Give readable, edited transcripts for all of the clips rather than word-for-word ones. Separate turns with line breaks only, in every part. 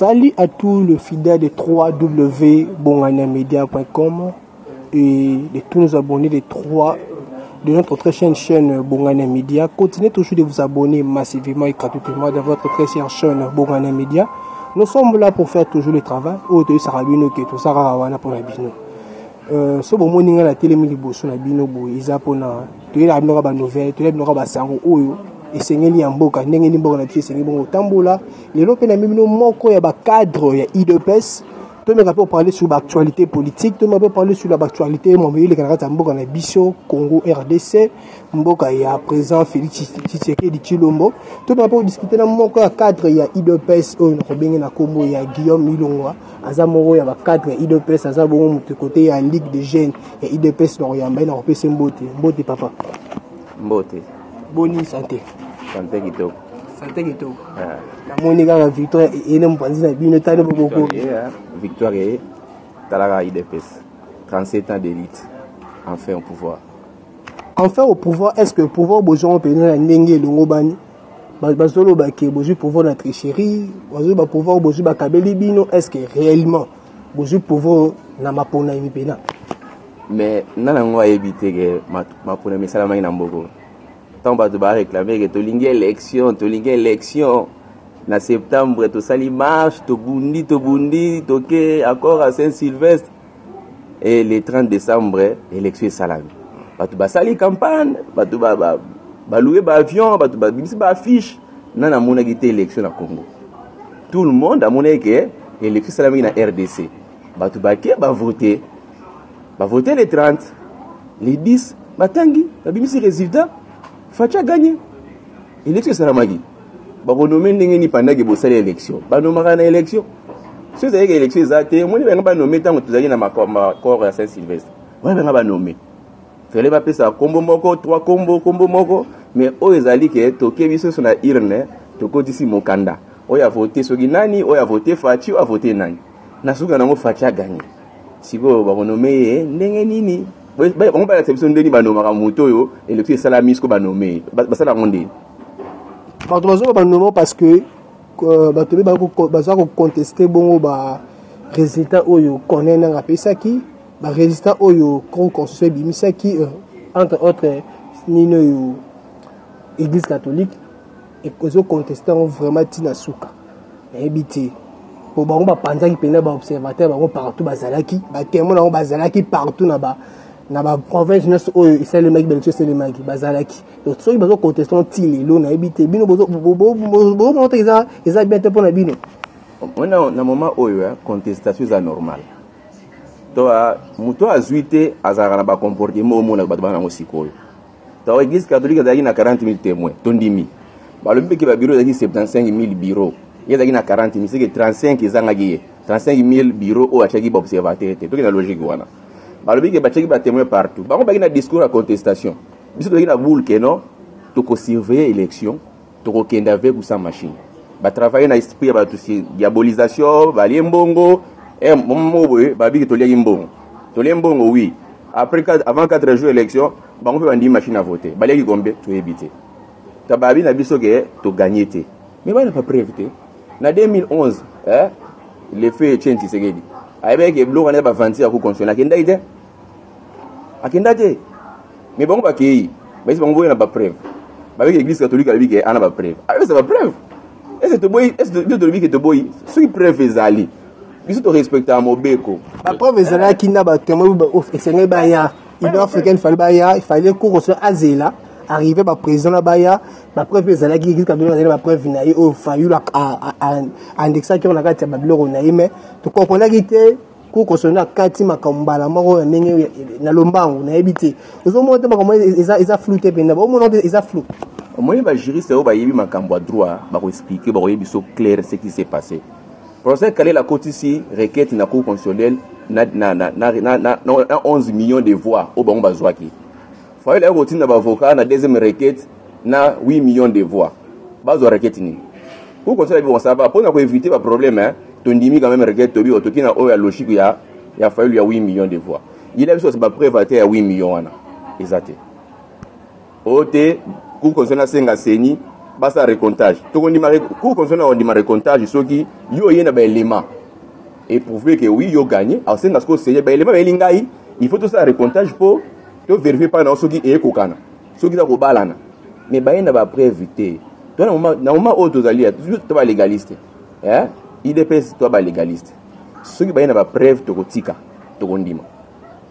Salut à tous les fidèles de 3wbonganiamedia.com et de tous nos abonnés de 3 de notre très chaîne chaîne Bongania Media. Continuez toujours de vous abonner massivement et gratuitement dans votre très chère chaîne Bongania Media. Nous sommes là pour faire toujours le travail. Oyo toyesaka bino ke toza kaka wana mpona bino. So bomoni ngai natelemi liboso na bino boye, eza mpona toyelaka bino kaka banouvelle, toyela bino kaka basango oyo esengeli ya mboka, ndenge nini mboka na biso esengeli bongo kotambola. Lelo mpe namemi bino moko ya bacadre ya UDPS. Tomeka mpe koparle sur baactualité politique, tomeka mpe parle sur baactualité mambo eleka na kati ya mboka na biso Congo RDC, mboka ya président Félix Tshisekedi Tshilombo. Tomeka mpe kodiscute na moko ya cadre ya UDPS oyo nakobenge na nkombo ya Guillaume Ilongwa. Aza moko ya bacadre ya UDPS, aza bongo moto kote ya Ligue de Jeunes ya UDPS. Na koyamba ye, na kopesa mbote. Mbote papa.
Mbote.
Boni santé?
Santé kitoko.
Santé kitoko. Namoni kaka victoire ene mopanzi na bino, tani boboko.
Victoire eye talaka, UDPS 37 ans d'élite, enfin au pouvoir.
Enfin au pouvoir. Est ce que pouvoir bozwango mpenza na ndenge elongo bani? Bazoloba ke bozwi pouvoir na tricherie, bazwi bapouvoir, bozwi bakabeli bino. Est ce que réellement bozwi pouvoir na maponami mpena?
Mais nana yango ayebi te ke maponami esalamaki na mboko. Ntango bato baréclame ke tolingi élection, tolingi élection na septembre, tosali marche, tobundi, tobundi, toke accord à Saint Sylvestre et le 30 décembre élection esalami. Bato basali campagne, bato balouer baavion, bato babimisi baaffiche. Nani amonaki te élection na Congo? Tout le monde amonaki ke élection esalamaki na RDC. Bato bake bavote, bavote le 30, le 10 batangi, babimisi résultat, Fatshi a gagné. Élection esalamaki. Bakonommer ndenge nini pendant bosali élection? Banomaka na élection. So ezalaki élection eza te, omoni bango banommer. Ntango tozalaki na accord ya Saint Sylvestre wana, bango banommer, fele bapesa kombo moko, trois kombo, kombo moko. Mais oyo ezali ke toke biso nyonso na urne, tokotisi mokanda, oyo avote soki nani, oyo avote Fatshi, oyo avote nani, na suka nango Fatshi agagner. Sikoyo bakonommer ye ndenge nini? Bango balakisa biso ndeni banomaka moto oyo élection esalami. Siko banommer ye, basala yango ndeni?
Bato bazoba banommer parce que bato mpe baza kocontester bongo barésultat oyo Corneille Nanga apesaki, barésultat oyo Cour constitution ebimisaki, entre autres nini oyo Église catholique ezocontester yango vraiment ntina suka. Nayebi te po bango bapanzaki mpenza baobservateur bango partout, bazalaki batémoin nango, bazalaki partout na baprovince nyonso oyo esalemaki baélection, esalemaki, bazalaki. Donc soki bazocontester ti lelo, nayebi te bino bozomona te eza bien te mpona bino.
Na moment oyo, contestation eza normal. To moto azwi te azalaka na bacomportement omonaka bato bana yango. Sikoyo to Église catholique azalaki na 40 000 témoins, tondimi. Balobi mpe ke babureau ezalaki 75 000 bureau, ye ezalaki na 40 000, seke 35 ezangaki ye, 35 000 bureau oyo atiaki baobservateur te. Toki na logique wana, balobi ke batiaki batémoin partout. Bango baki na discours ya contestation, biso tozalaki na boule ke non, tokosurveiller élection, tokokende avec ou sans machine. Batravaille na esprit ya bato, diabolisation, balie mbongo moko boye. Babiki toliaki mbongo, tolie mbongo, oui. Après, avant 4 jours élection, bango mpe bandimi machine à voter. Baliaki combien, toyebi te. Ta babi na biso ke togagner te, mais bana bapreuve te. Na 2011, le feu Etienne Tshisekedi ayebaki ke biloko wana ya bavanti ya Cour constitutionnel, akendaki te, akenda te. Mais bango bakei, bayesi bango boye na bapreuve. Babeki Église catholique alobi ke ana bapreuve, ayebisa bapreuve. Ese toboyi? Ese biso tolobi ke toboyi? Soki preuve ezali, biso torespectaka mobeko.
Bapreuve ezalaki na batémoin, esengeli baya Union africaine, fallait baya, fallait Cour constitutionnelle azela arrivé baprésident na baya. Bapreuve ezalaki, Église catholique azali na bapreuve na ye oyo Fayulu andexaki yango na kati ya babiloko na ye. Mais tokomprenaki te Cour constitutionnelle akati makambo mbala moko ya ndenge na lombangu. Nayebi te, ozomona te makambo eza flou te mpenza? Omona te eza flou?
Omoni, bajuriste oyo bayebi makambo ya droit bakoexpliquer, bakoyebi so clair ce qui s'est passé. Procès Kalel akotisi requête na Cour constitutionnelle na 11 millions de voix oyo bango bazwaki. Fayulu aye kotinda baavocat na deuxième requête na 8 millions de voix. Bazwa requête nini? Cour constitutionnelle, bon, ça va, mpona koéviter baproblème, tondimi quand même requête, tobi otoki na oyo ya logique ya Fayulu ya 8 millions de voix. Il biso bapreuve te ya 8 millions wana eza te. Oyo te, Cour constitutionnelle asenga CENI. Basala recomptage, tokondima. Cour constitutionnelle akondima recomptage soki yo oye na baélément eprouve que oui, yo gagné. Asenga sikoyo seye baélément bayeli ngai, il faut tosala recomptage mpo tovérifie mpa na soki eyekokana, soki eza kobalana. Mais baye na bapreuve te. To na moment oyo tozali to balégaliste, UDPS, to balégaliste, soki baye na bapreuve, tokotika, tokondima.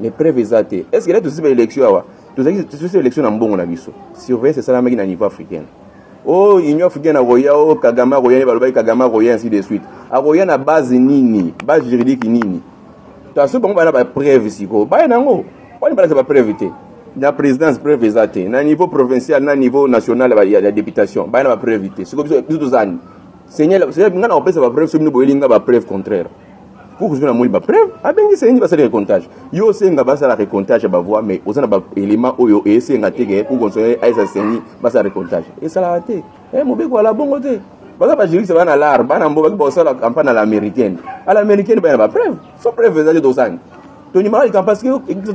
Mais preuve eza te. Est ce que tosi baélection awa, tozalaki tosi élection na mbongo na biso, surveillance esalamaki na niveau africaine, o Union africaine akoya, o Kagame akoya, nde balobaki Kagame akoya, ainsi de suite. Akoya na base nini? Base juridique nini? To soki bango bana bapreuve, sikoyo baya nango wani, balakisa bapreuve te. Na présidence, preuve eza te. Na niveau provincial, na niveau national ya députation, baya na bapreuve te. Sikoyo biso tozani seigneur nga na kopesa bapreuve? Soki bino boyeli nga bapreuve contraire, pour kozwi na moi bapreuve, abengi CENI, basali recomptage. Yo osenga basala recomptage ya bavoix, mais oza na baélément oyo esenga te que pour constitutionnel ayesa CENI basala recomptage. Esalaka te. Mobeko ala bongo te. Baza bajuriste, bana lar, bana mbo baki bakosala campagne à l'américaine, à l'américaine. Baya na bapreuve. So preuve eza te, tosani tondimaka likambo, parce que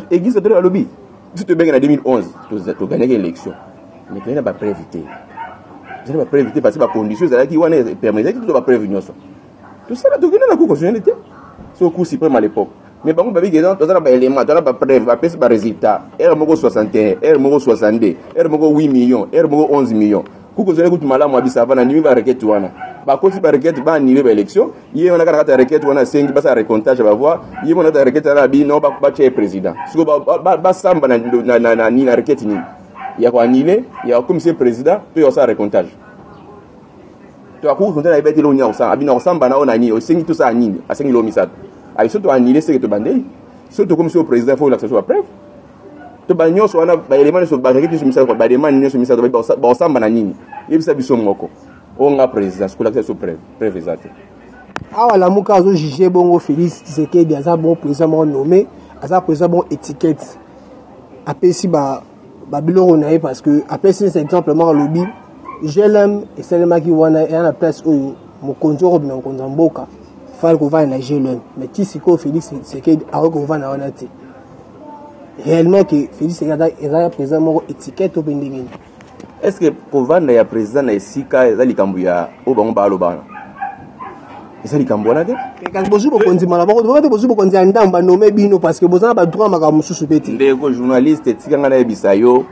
Église catholique alobi biso tobenge na 2011, togagnaki élection, mais toyei na bapreuve te. Tozali bapreuve te parce que bacondition ezalaki wana epermetaki to bapreuve nyonso. Tosala, tokende na Cour constitutionnelle te, so Cour suprême à l'époque. Mais bango babiki toza na baélément, toza na bapreuve. Bapesi barésultat, heure moko 61, heure moko 62, heure moko 8 millions, heure moko 11 millions. Cour constitutionnelle kutu malamu abisa ava na ndimi barequête wana. Bakosi barequête, baannule baélection. Ye wana kaka kati ya requête wana asengi basala recomptage ya bavoix. Ye wana kati ya requête wana abi non, batia ye président. Siko basamba na nini? Na requête nini? Ya koannule, ya kokomisa ye président, to ya kosala recomptage? To akoki konta na yebeti eloko nini akosala. Abino akosamba na oyo na nini osengi tosala nini? Asengi loo misato. Ayi, so toannule, seke tobandeli. So tokomisi oyo président, faut olakisa so bapreuve. To banyonso wana, baélément nyonso, barequête nyonso misato, bademande nyonso misato, bakosamba na nini? Yebisa biso moko. Oyo nga président, sikolakisa biso preuve. Preuve eza te.
Awa Lamuka azojuge bongo Félix Tshisekedi aza bon président moko nommé, aza président bon étiquette, apesi babiloko na ye, parce que apesi exemple moko, alobi GLM esalemaki wana, eya na place oyo mokonzi oyo kobima, mokonzi ya mboka fale kovanda na GLM. Mais ti sikoyo Félix Tshisekedi akoki kovanda wana te. Réellement que Félix Tshisekedi eza président moko étiquette to mpe ndenge nini?
Est ce que kovanda ya président na esika eza likambo ya oyo bango baloba wana? Eza likambo wana te.
Kasi bozwi bokonzi mala boko te, bozwi bokonzi ya ndambo, banome bino parce que boza na badroit, makambo mosusu mpe te.
Ndeko journaliste, etika ngai nayebisa yo.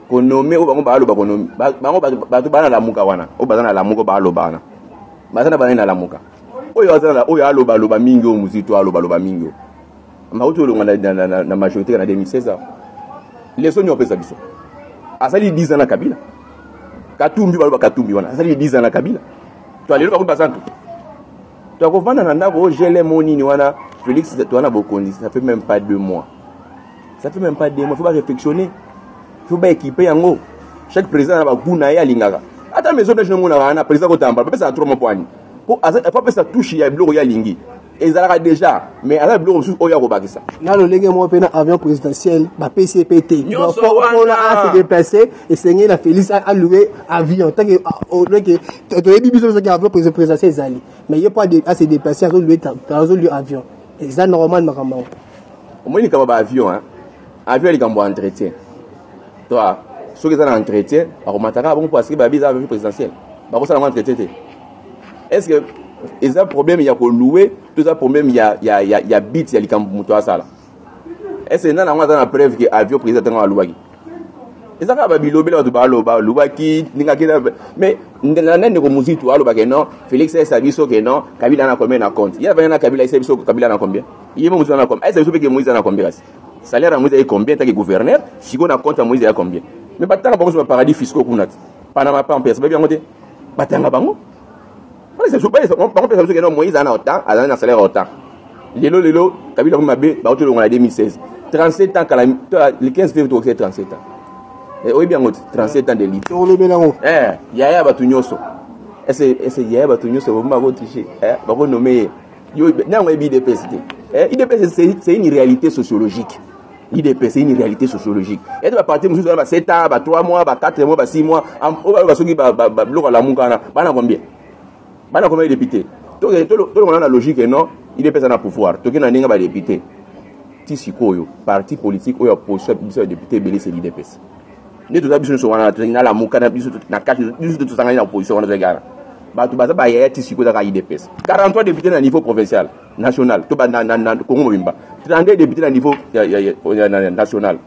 Konome oyo bango baloba, konome bango bato bana Lamuka wana, oyo baza na Lamuka, baloba wana, baza na banani na Lamuka oyo aza oyo alobaloba mingi, oyo Muzito alobaloba mingi, oyo mauti olonga na majorité na 2016 awa. Leso nini opesa biso? Asali 10 ans na Kabila. Katumbi, baloba Katumbi wana asali 10 ans na Kabila. To alelo bakomi basantu, to akovanda na ndako oyo GLM o nini wana. Félix toza na bokonzi, ça fait même pas 2 mois, ça fait même pas 2 mois. Faut baréflexionner, faut baéquipe yango. Chaque président na bagoût na ye alingaka. Ata Maison Blanche nomonaka wana, président kotamba bapesaka 3 mois po ani po apesa touche ya biloko ye alingi. Ezalaka déjà, mais aza biloko mosusu oyo akobakisa.
Na lolenge moko mpe na avion présidentiel bapesi ye mpe te.
Nyonso wana.
Mpona ase déplacer, esengeli na Félix aloue avion. Tanke toyebi biso soki avion présidentiel ezali, mais ye mpo ase déplacer, azoloue avion. Eza normal makambo yango?
Omoni likambo ya baavion, avion ya likambo ya entretien. To soki eza na entretien, bakomataka bongo, parce que babi eza avion présidentiel, bakosala yango entretien te. Est ce que eza problème ya kolouer to eza problème ya bit ya likambo moto asala? Est ce que nana yango aza na preuve que avion président ntango alobaki eza kaka babilobela? Bato baloba alobaki ndenge akenda, mais na ndeko Muzitu alobaka non, Félix ayesa biso que non, Kabila na combien na compte? Ye avandi na Kabila, ayesa biso Kabila na combien? Ye mo Muzitu na combien? Ayesa biso mpe que Moïse na combien? Kasi salaire ya Moïse aye combien tant que gouverneur? Sikoyo na compte ya Moïse ya combien? Mais batanga bango so baparadis fiscaux kuna te, Panama Papers, bayebi yango te. Batanga bango, bango pesa biso que non, Moïse aza na autant, azali na salaire autant. Lelo lelo Kabila komi mabe, bauti olongo na 2016, 37 ans kala. Le 15 février tokokisa 37 ans. Oyebi yango te, 37 ans de lutte.
Tolobela yango.
Yaya bato nyonso ese, yaya bato nyonso bomi bakotriche, bakonome ye. Nango yebi UDPS te. UDPS, c'est une réalité sociologique. UDPS, c'est une réalité sociologique. Ete baparti mosusu wana ba 7 ans, ba 3 mois, ba 4 mois, ba 6 mois, oyo baloba soki biloko ya Lamuka wana, bana combien, bana combien député? Tolongana na logique non, UDPS na pouvoir, toke na ndenge badéputé. Ti sikoyo, parti politique oyo aposition biso ya député ebele, c'est l'UDPS. Nde toza biso nyonso wana, tozalaki na Lamuka na biso na kati, biso tosangani na opposition wana, tozalaki wana. Bato baza bayaya ti sikoyo ezaka UDPS. 43 députés na niveau provincial, national, to na, na, na Congo mobimba. 32 députés na niveau ya, ya, ya, ya, na, national.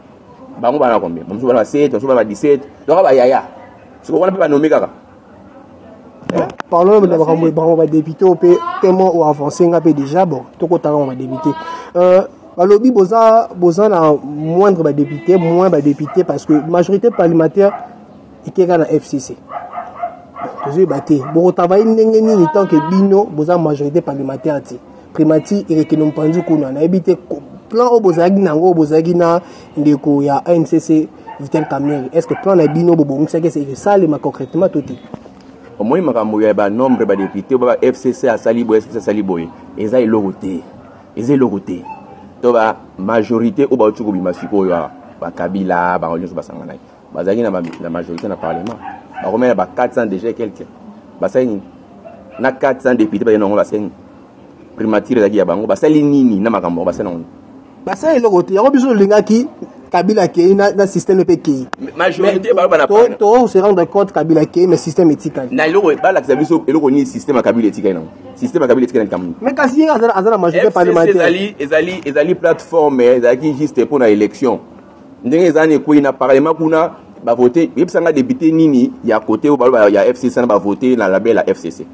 Bango bana combien? Bamosusu bana 7, bamosusu bana 17. Donc bayaya. Sikoyo wana mpe banome kaka.
Parlons de makambo bango badepute oyo mpe tellement oavance nga mpe déjà bon tokotanga ba badepute balobi boza boza na moindre badepute, moins badepute, parce que majorité parlementaire ekeka na FCC. Tozoyeba te bokotravaille ndenge nini tant que bino boza majorité parlementaire te. Primature ekekende mopanzi kuna, nayebi te plan oyo bozalaki nango, oyo bozalaki na ndeko ya ANCC Vital Kamerhe. Est ce que plan na bino bobongisaki ese esalema concrètement to te?
Omoni, makambo ya banombre badepute, ba FCC asali boye, FCC asali boye, eza eloko te, eza eloko te. To ba majorité oyo bauti kobima sikoyo awa, bakabila bango nyonso basanganaki, bazalaki na majorité na parlement, bakomai na ba 400 déjà quelque. Basali nini na 400 député? Bazali nango, basali nini? Primature ezalaki ya bango, basali nini na makambo yango? Basali nango.
Basali eloko te. Yango biso tolingaki Kabila akei na système mpe ekei.
Majorité baloba na
To se rendre compte, Kabila akei, mais système etikali.
Na eloko balakisa biso eloko nini? Système ya Kabila etikali nango? Système ya Kabila etikali na likambo nini?
Mais kasi ye aza na majorité parlementaire.
Ezali plateforme, ezalaki juste mpo na élection. Ndenge eza na ekwei na parlement kuna, bavote. Yebisanga député nini ya côté oyo baloba ya FCC na bavote na label ya FCC,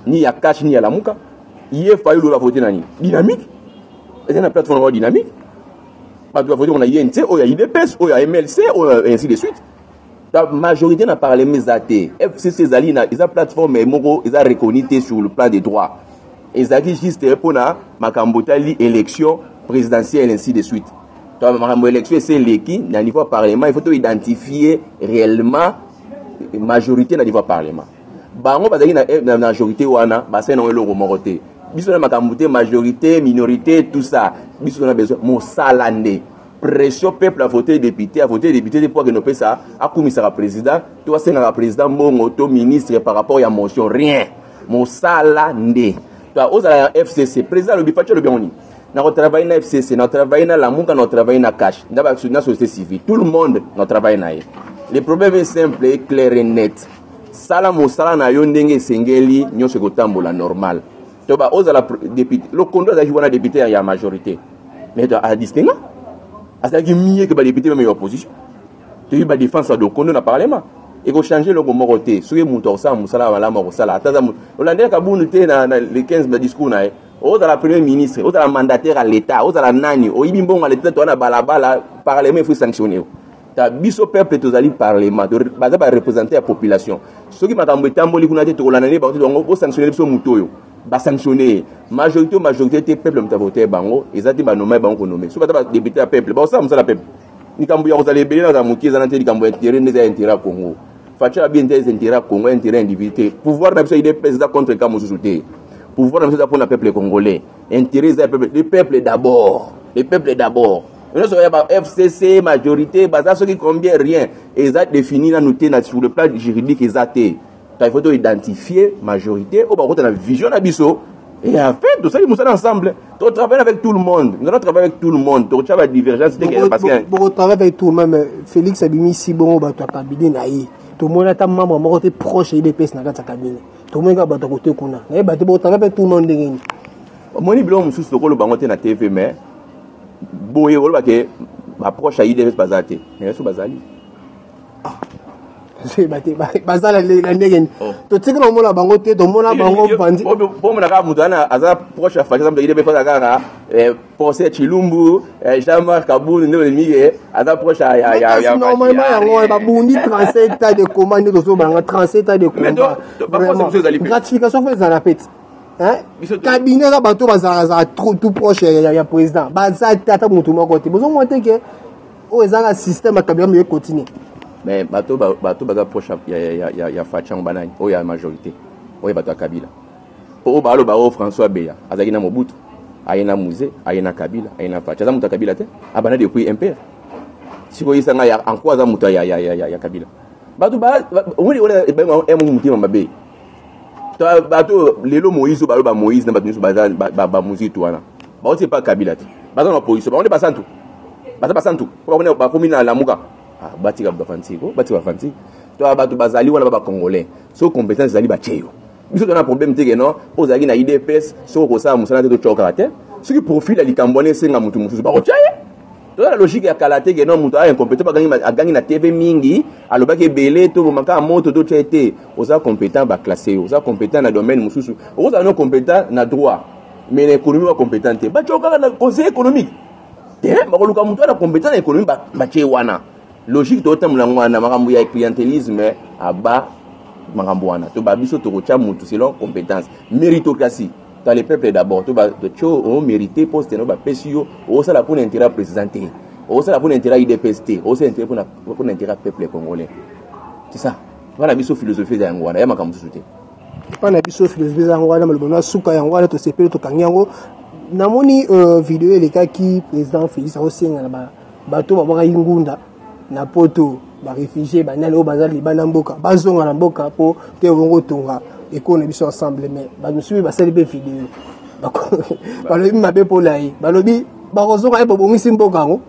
ni ya CACH, ni ya Lamuka. Ye Fayulu bavote na nini? Dynamique eza na plateforme yango dynamique. Bato bavote na UNC, oyo ya UDPS, oyo ya MLC, oyo ainsi de suite. Ta majorité na parlement eza te. FCC ezali na, eza plateforme moko eza reconnu te sur le plan des droits. Ezalaki juste mpona makambo etali élection présidentielle, ainsi de suite. To makambo élection ese eleki na niveau ya parlement, il faut to identifier réellement majorité na niveau ya parlement. Bango bazalaki na majorité wana, basali nango eloko moko te. Biso na makambo te, majorité, minorité, tout ça, biso na besoin mosala nde pression. Peuple avote député, avote député te mpo akende opesa, akumisaka président to asengaka président mbongo to ministre par rapport ya motion, rien. Mosala nde to ozala ya FCC. Président alobi, Fatshi alobi yango nini? Nakotravaille na FCC, nakotravaille na Lamuka, nakotravaille na CACH, na société civile, tout le monde nakotravaille na ye. Le problème est simple et clair et net: sala mosala na yo ndenge esengeli, nyonso ekotambola normal. To ba ozala député, Lokondo azalaki wana député ya majorité, mais adistinga azalaki mieux que badéputé même ya opposition. Toyebi badéfense ya Lokondo na parlement. Ekochange eloko moko te. Soki moto akosala mosala ya malamu, akosala. Ata aza olandelaka Bundu te na le 15 na discours na ye. Ozala premier ministre, ozala mandataire ya l'État, ozala nani, oyibi mbongo ya l'État, toza na balabala, parlement il faut sanctionner yo. Ta biso peuple tozali parlement, baza bareprésente ya population. Soki makambo etamboli kuna te, tokolanda nde bango te. Bango bosanctionne biso, moto oyo basanctionne ye. Majorité, majorité te, peuple moto avote bango. Eza te banome bango konome. Soki baza badepute ya peuple, bakosala mosala peuple. Likambo ya kozala ebele na moke eza na te. Likambo ya intérêt nde eza intérêt ya Congo. Fatshi abi intérêt, intérêt ya Congo, intérêt individu te. Pouvoir na biso UDPS eza contre ka mosusu te. Pouvoir na biso eza mpona peuple congolais. Intérêt eza ya peuple, le peuple d'abord, le peuple d'abord. Nyonso ya ba FCC, majorité baza soki combien, rien eza défini nanu te na sur le plan juridique, eza te. Il faut identifier majorité oyo bakota na vision na biso et en fait tosali mosala ensemble. Totravaille avec tout le monde, nous allons travailler avec tout le monde. Tokotya badivergence te parce que
Bokotravaille avec tout le monde. Félix abimisi bongo bato ya cabinet na ye. Tomoni ata membre moko te proche ya UDPS na kati ya cabinet. Tomoni kaka bato ya kote kuna. Nayeba te bokotravaille avec tout le monde ndenge nini.
Omoni, biloko mosusu tokoloba yango te na TV, mais boye oloba ke baproche ya UDPS baza te, mais so bazali.
Toyeba te baza na ndenge nini. Totikala omona bango te, tomona bango bandi.
Bomona kaka moto wana aza proche ya Fatshi, aza moto ya UDPS, kaka procès Tshilumbu, Jean-Marc Kabund nde olingi ke aza proche ya
Normalement yango wana babundi 37 ans de combat nde tozobanga 37 ans de combat. Gratification faut ezala peti. Cabinet eza bato bazalaka tout proche ya président, baza te, ata motu moko te. Bozomona te ke oyo ezaka système ya Kabila moye continue.
Mais bato baza proche ya Fatshi yango banani? Oyo ya majorité, oyo bato ya Kabila, oyo baloba oyo François Beya azalaki na Mobutu, aye na Mzee, aye na Kabila, aye na Fatshi. Aza moto ya Kabila te? Abanda depuis MPR. Sikoyo yesanga ya en quoi aza moto ya Kabila? Bato omoni wana motema mabe. Bato lelo Moïse, oyo baloba Moïse na bato nyonso baza bamuzitu wana, bauti epa Kabila te, baza na opposition. Bango nde basantu, baza basantu mpo bakomi na Lamuka. Ah, batika bafantike, oh, batika bafantike. To bato bazali wana ba congolais. So compétence ezali batie yo. Biso tona problème te ke non, mpo ozalaki na UDPS, soki okosala mosala te tocokaka te. Soki profil ya likambo wana esenga moto mosusu bakotya ye. Toza na logique ya kala te ke non, moto aya incompétent, agangi na TV mingi, alobaki ebele, tobomaka moto totya ye te. Oza compétent, baclasse yo. Oza compétent na domaine mosusu. Okozala no compétent na droit, mais na économie ba compétent te. Batya kaka na conseil économique. Te, bakoluka moto wana compétent na économie, batye wana. Logique totambola yango wana, makambo ya clientélisme aba makambo wana. To ba biso tokotya motu selon compétence, méritocratie. Dans le peuple d'abord, to ba tio o mérité poste no bapesi yo, osala pour intérêt président te, osala pour intérêt UDPS te, osala intérêt pour intérêt peuple congolais. C'est ça. Wana biso philosophie eza yango wana, ya makambo mosusu te.
Wana biso philosophie eza yango wana, maloba na suka yango wana, tosepeli, tokangi yango. Namoni video elekaki, président Félix akosenga na bato babwakaki ngunda na poto, baréfugie, banani oyo baza libanda mboka, bazonga na mboka mpo te bongo tonga ekolo na biso ensemble. Mais bato mosusu mpe basali mpe video, balobi mabe mpo na ye, balobi bakozonga ye, bobongisi mboka yango.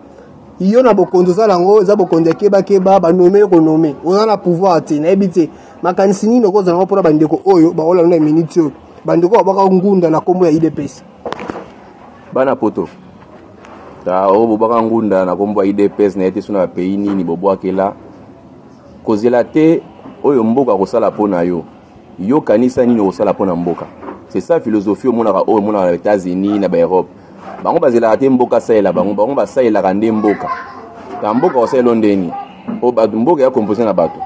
Yo na bokonzi ozala yango, eza bokonzi ya kebakeba, banome yo konome, oza na pouvoir te. Nayebi te makanisi nini okozala yango mpona bandeko oyo baolanda na minute oyo, bandeko babwaka ngunda na nkombo ya UDPS.
Bana poto ta oyo bobwaka ngunda na nkombo ya UDPS, na ye te so na bapays nini bobwakela, kozela te oyo mboka kosala mpo na yo. Yo kanisa nini okosala mpo na mboka. C'est ça philosophie omonaka, oyo omonaka na États-Unis, na baEurope. Bango bazelaka te mboka asalela bango, bango basalelaka nde mboka. Ka mboka osalela ndeni po bato, mboka ya composé na bato.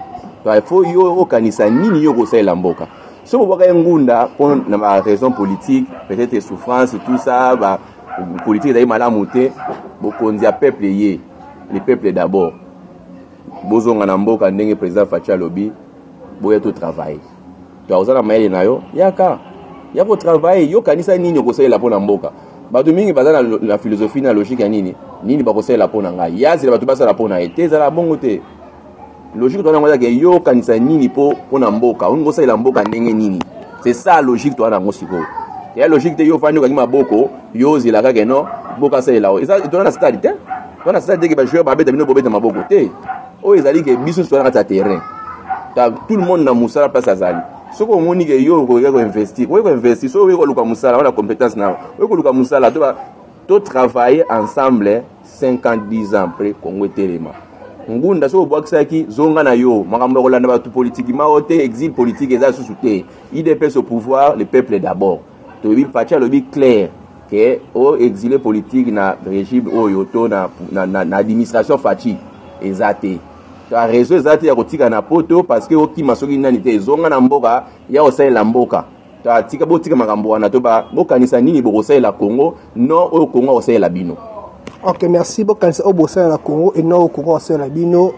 Il faut yo okanisa nini yo kosalela mboka. Soki obwaka ye ngunda mpo na ba raison politique, peut-être souffrance, tout ça, ba politique ezali malamu te, bokonzi ya peuple ye, le peuple d'abord. Bozonga na mboka ndenge président Fatshi alobi, boya to travailler. To oza na mayele na yo, yaka ya kotravaille. Yo kanisa nini okosalela mpo na mboka. Bato mingi baza na philosophie, na logique ya nini nini bakosalela mpo na ngai, yazela bato basala mpo na ye te. Ezala bongo te. Logique towana yango ezake yo okanisa nini mpo na mboka, olingi osalela mboka ndenge nini. C'est ça logique towana yango sikoyo. Ya logique te yo ofandi okangi maboko, yo ozela kaka no mboka asalela oyo. Eza towana na stade te, towana na stade te ke bajoueur babeta, bino bobeta maboko te. Oyo ezali ke biso nyonso toza na kati ya terrain, tout le monde na mosala place azali. Soki omoni ke yo okoki koinvestir, okoki koinvestir. Soki okoki koluka mosala wana, compétence na okoki koluka mosala, to travailler ensemble. 5 ans, 10 ans après, Congo etelema. Ngunda soki obwakisaki, zonga na yo. Makambo ya kolanda bato politiquement oyo te, exil politique eza lisusu te. UDPS au pouvoir, le peuple d'abord. Toyebi Fatshi alobi clair ke o exilé politique na régime oyo to na administration Fatshi eza te. Ta réseau eza te ya kotika na poto parce que okima soki nani te. Ezonga na mboka ya kosalela mboka. Tika, botika makambo wana. To bokanisa nini bokosalela Congo, non oyo Congo akosalela bino.
Ok, merci. Bokanisa oyo bosalela Congo et non oyo Congo akosalela bino.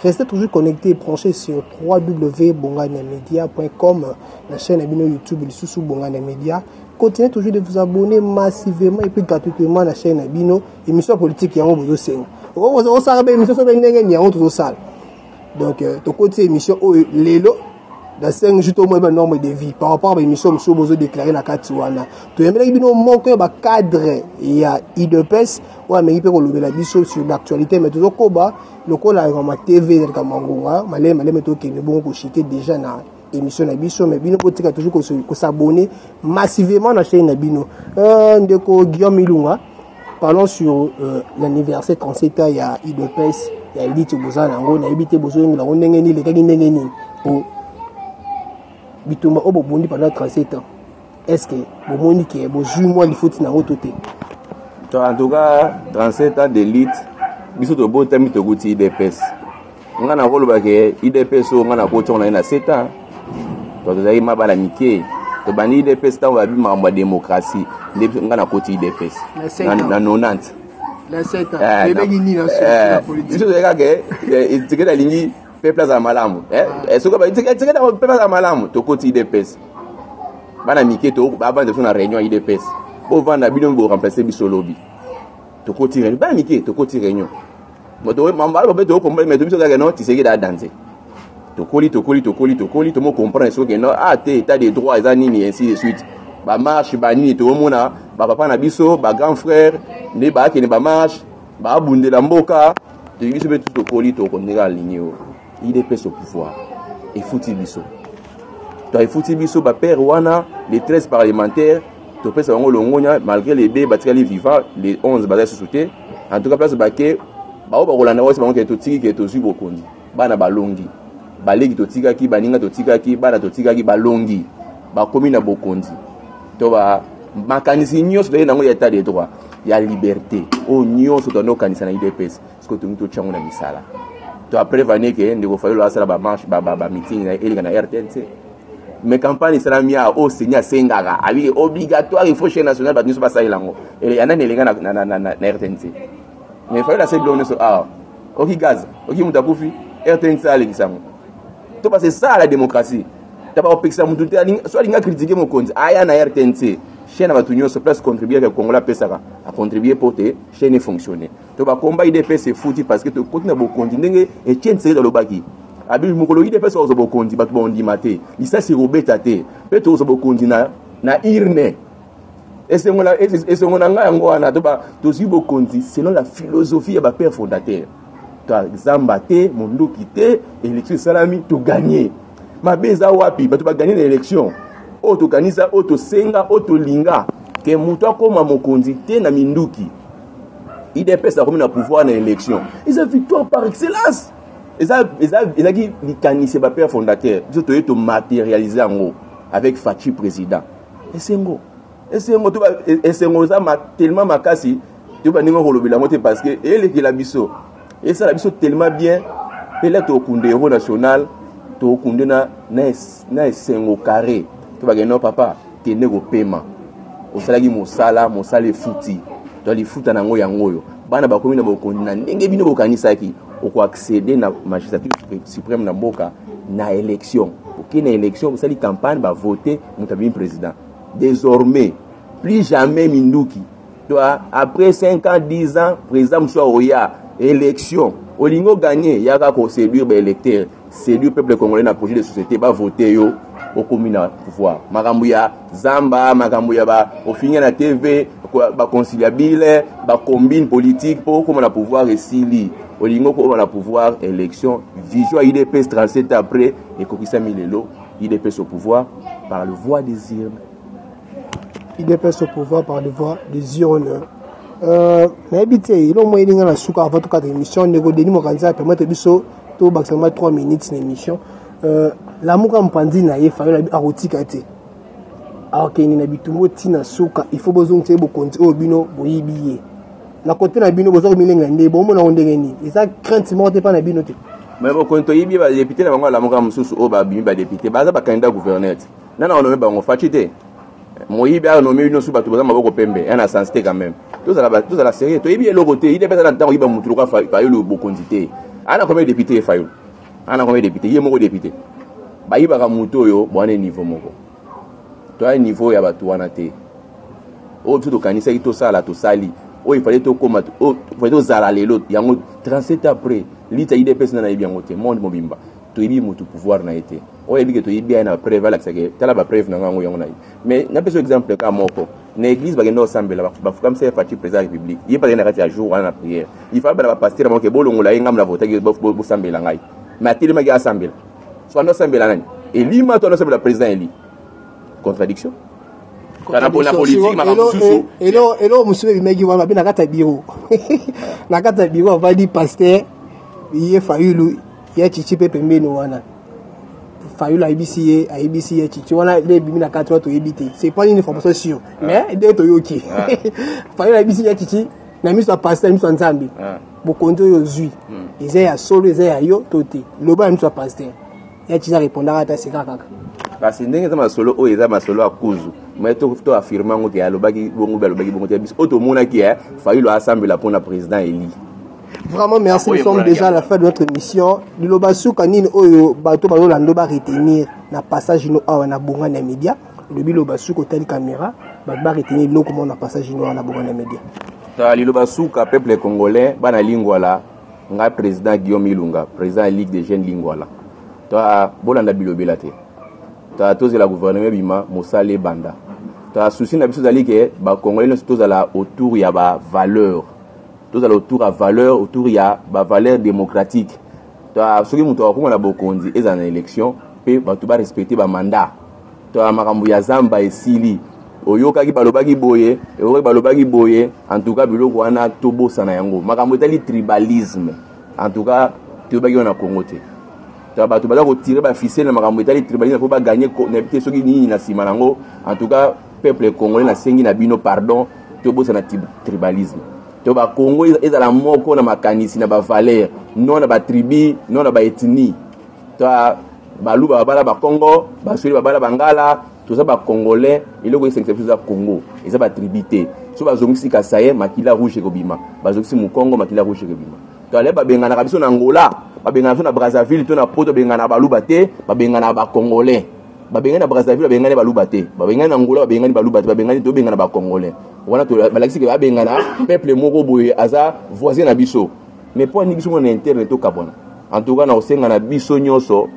Restez toujours connectés et branchés sur www.bonganiamedia.com, la chaîne ya bino YouTube lisusu Bongania Media. Continuez toujours de vous abonner massivement et puis gratuitement na chaîne ya bino. Émission politique yango bozosenga, osala ba émission soki ndenge nini yango tozosala. Donc tokoti émission oyo lelo, dans 5 jours tomoi ba norme de vie par rapport à baémission mosusu bozodéclare na kati wana. Toyembelaki bino moko ya bacadre ya UDPS oyo amengi mpe kolobela biso sur l'actualité, mais tozokoba lokola ngama TV ezalika mangonga maleme maleme, tokende bongo koshite déjà na émission na biso. Mais bino botika toujours kosabonner massivement na chaîne na bino. Ndeko Guillaume Ilunga, parlons sur l'anniversaire 37 ans ya UDPS, ya elite boza na yango. Nayebi te bozoyengela yango ndenge nini, elekaki ndenge nini po bitumba oyo bobundi pendant 37 ans, est ce que bomoni ke bozwi mwa lifuti na yango to te?
En tout cas, 37 ans d'élite, biso tobotami tokuti UDPS. Nga nakoloba ke UDPS oyo nga nakoti yango na ye na 7 ans, to tozalaki ma bana mike. Tobandi UDPS ntango babi makambo ya démocratie, nde nga nakoti UDPS na 90. Biso tozalaki kaka Tshisekedi alingi peuple azala malamu. Soki Tshisekedi peuple azala malamu, tokoti UDPS. Bana mike bavanda biso na réunion ya UDPS, bovanda bino boremplace biso lobi. Tokoti réunion, bana mike tokoti réunion, mambala babe tokokomprendre, mais biso kaka non, Tshisekedi adanse. Tokoli, tokoli, tokoli, tokoli, tomo comprendre soki non, ah te, état de droit eza nini, ainsi de suite. Bamarche banini, toomona bapapa na biso, bagrand frère nde baakende bamarche, baabundela mboka. Biso mpe tokoli, tokontinue kaka ligne oyo. UDPS au pouvoir efuti biso, to efuti biso bapère wana, les 13 parlementaires, topesa bango longonya malgré les b batikali vivant, les 11 baza lisusu te. En tout cas, place bake bao bakolanda wasi bango ke totiki ke tozwi bokonzi, bana balongi, baleki totikaki, baninga totikaki, bana totikaki, balongi, bakomi na bokonzi. To ba makanisi nyonso toyei nango ya état de droit, ya liberté, oyo nyonso toanda kokanisa na UDPS, sikoyo tongi totya yango na misala. To après vane ke ndeko Fayulu asala bamarche, bameeting na eleka na RTNC, mais campagne esalami ya oyo CENI asengaka abiki obligatoire, il faut chaîne nationale, bato nyonso basalela yango, ya nani elenga na RTNC? Mais Fayulu asali biloko nyonso awa, oki gaz, oki moto akufi, RTNC alekisa yango. To parce ça la démocratie, ta bakopekisa motu te. So alingi acritiquer mokonzi, aya na RTNC, chaîne ya bato nyonso, place contribue ke Congolais apesaka, acontribue mpo te chaîne efonctionne. To bakomba UDPS efuti parce que tokoti na bokonzi ndenge Etienne Tshisekedi alobaki, abi mokolo UDPS akozwa bokonzi, bato baondima te, lisasi ekobeta te, mpe tokozwa bokonzi na urne. Esengo na ngai yango wana. To tozwi bokonzi selon la philosophie ya bapère fondateur, to zamba te, mondoki te, élection esalami, togagner. Mabe eza wapi? Bato bagagner na élection oyo tokanisa, oyo tosenga, oyo tolinga ke moto akóma mokonzi te na minduki. UDPS akomi na pouvoir na élection, eza victoire par excellence. Ezalaki likanisi ya bapère fondateur, biso toye tomatérialiser yango avec Fatshi président. Esengo, esengo, to esengo eza tellement makasi, to bandenge kolobela yango te parce que elekela biso, esala biso tellement bien. Mpe la tokunde héros national, tokunde na esengo carré. To bakende no papa, kende kopema, osalaki mosala, mosala efuti. To lifuta na yango yango oyo, bana bakomi na bokonzi na ndenge bino bokanisaki. Okoaccéder na magistrature suprême na mboka na élection, okei na élection, osali campagne, bavote, moto abimi président. Désormais plus jamais minduki. To après 5 ans, 10 ans, président mosusu aoya, élection, olingi ogagner, yaka koséduire baélecteur, séduire peuple congolais na projet de société, bavote yo, okomi na pouvoir. Makambo ya zamba, makambo ya ofinga na TV, baconciliabule, bacombine politique mpo okóma na pouvoir, esili. Olingi okóma na pouvoir, élection. Vision ya UDPS 37 après ekokisami lelo, UDPS au pouvoir par le voie des urnes.
UDPS au pouvoir par le voie des urnes. Nayebi te, eloko moko elinga na suka avant tokata émission. Ndeko Denis Mokanzi apermettre biso tobakisa ma 3 minutes na émission. Lamuka mopanzi na ye Fayulu akotika te, akokende na bitumba ntina suka, il faut bozongisa ye bokonzi oyo bino boyibi ye. Na kote na bino, boza komilenga nde bomonango ndenge nini? Eza crainte moko te mpa na bino te?
Mais bokonzi toyibi, badéputé na bango alamuka mosusu oyo babimi badéputé, baza bacandidat gouverneur te. Nana onommer bango? Fatshi te, moyibi anommer bino su bato baza maboko pembe ya na sens te. Quand même, tozala sérieux, toyebi eloko te. Ide mpe aza na ntango yiba motu lokola Fayulu bokonzi te. Ana combien député ye Fayulu? Ana combien député ye moko? Député bayibaka motu oyo bwana niveau moko, toya niveau ya bato wana te. Oyo biso tokanisaki tosala, tosali. Oyo ifale tokóma, fale tozala lelo yango 37 après lita UDPS na nayebi yango te. Monde mobimba toyebi motu pouvoir na ye te. Oyo yebi ke toyebi ye na preuve, alakisaka, tala bapreuve na ngango yango na ye. Mais napesa exemple ka moko: na église bakende kosambela, bafukamisa ye Fatshi président ya République, ye mpe azali na kati ya jour wana na prière. Il fallait bana bapasteur moko bolongola ye, ngambo na votaki, bosambela ngai. Mais atelemaki asambela. So ando asambela nani? Elima to ando asambela président eli? Contradiction na politique, makambo mosusu.
Eloko mosusu ebimaki wana, babe na kati ya bureau, na kati ya bureau avandi pasteur ye Fayulu ya Chichi mpe pembeni wana. Fayulu ayebisi ye, ayebisi ye Chichi wana nde ebimi na kati wana, toyebi te, c'est pas une information sûre, mais nde toyoki, Fayulu ayebisi ye Chichi na miso ya pasteur, miso ya Nzambe: bokonzi oyo ozwi eza ya solo, eza ya yo to te? Loba na miso ya pasteur. Ya Chichi arépondaka ata seka kaka.
Kasi ndenge eza masolo oyo, eza masolo ya kuzu, mais to affirme yango ke alobaki bongo mpe alobaki bongo te. Biso oyo tomonaki, Fayulu asambela mpona président eli.
Vraiment merci, nous sommes déjà à la fin de notre émission. Liloba suka nini oyo bato bazolanda baretenir na passage no awa na Bongani ya Média? Olobi liloba suka, otali caméra, bato baretenir biloko moko na passage no awa na Bongani ya Média.
Ta liloba suka, peuple congolais, bana Lingwala, ngai président Guillaume Ilunga, président ya Ligue des jeunes Lingwala, to bolanda bilobela te. To tozela gouvernement ebima, mosala ebanda. To souci na biso ezali ke bacongolais nyonso tozala autour ya bavaleur. Tozala autour ya valeur, autour ya bavaleur démocratique. Soki moto akokoma na bokonzi, ezala na élection mpe bato barespecte bamandat. To makambo ya zamba esili, oyokaki balobaki boye, oyokaki balobaki boye. En tout cas, biloko wana tobosana yango. Makambo etali tribalisme, en tout cas toyebaki wana na Congo te. To bato baza kotire baficelle na makambo etali tribalisme mpo baganye, nayebi te soki nini na nsima nango. En tout cas, peuple congolais, nasengi na bino pardon, tobosana tribalisme. To bakongo ezala moko na makanisi, na bavaleur, non na batribu, non na baethnie. To Baluba babala Bakongo, Basweli babala Bangala, toza Bacongolais. Eloko esengisa biso eza Congo, eza batribu te. So bazongisi Kasaye, makila rouge ekobima. Bazongisi Mokongo, makila rouge ekobima. To ale babenganaka biso na Angola, babengana biso na Brazzaville to na Poto, babengana Baluba te, babengana Bacongolais. Babengani na Brazzaville, babengani Baluba te. Babengani na Angola, babengani Baluba te. Babengani, tobengana Bacongolais. Wana balakisi ke babengana peuple moko boye aza voisin na biso, mais mpo ani biso mona na interne tokabwana. En tout cas, na kosenga na biso nyonso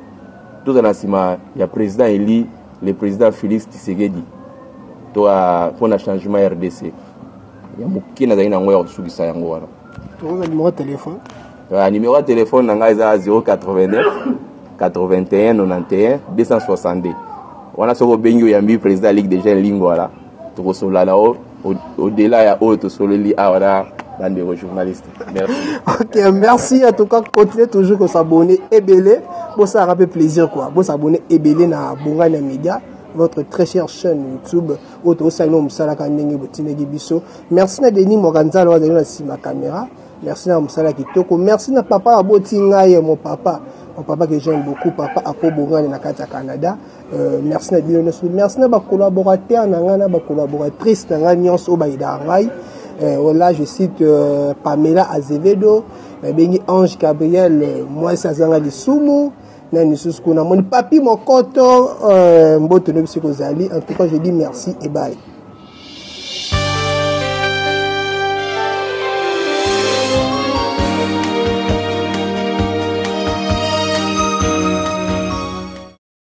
tozala na nsima ya président élu, le président Félix Tshisekedi, to mpona changement RDC. Ya moke nazali nango ya kosukisa yango wana.
Tokoza numéro ya téléphone?
Numéro ya téléphone na ngai eza 089 81 91 262. Wana soki obengi, oyambi président ya Ligue des jeunes Lingwala, tokosolola na o au-delà ya oyo tosololi awa na bandeko journaliste. Merci.
Ok, merci. En tout cas, continuez toujours ko s'abonner ebele, bosalaka mpe plaisir quoi. Bosabonner ebele na Bongani ya Média, votre très chère chaîne YouTube oyo tozosala bino mosalaka ndenge botindaki biso. Merci na Denis Mwakanzala oyo azali na nsima caméra. Merci na mosala kitoko. Merci na papa aboti ngai, mon papa, mon papa que j'aime beaucoup, papa Apo Bongani na kati ya Canada. Merci na bino nyonso. Merci na bacollaborateur na ngai, na bacollaboratrice na ngai nyonso oyo bayidaka ngai. Là je cite Pamela Azevedo, nabengi Ange Gabriel, mwasi azanga lisumu na lisusu kuna, moni Papi Mokoto, mbote no biso kozali. En tout cas, je dis merci et bye.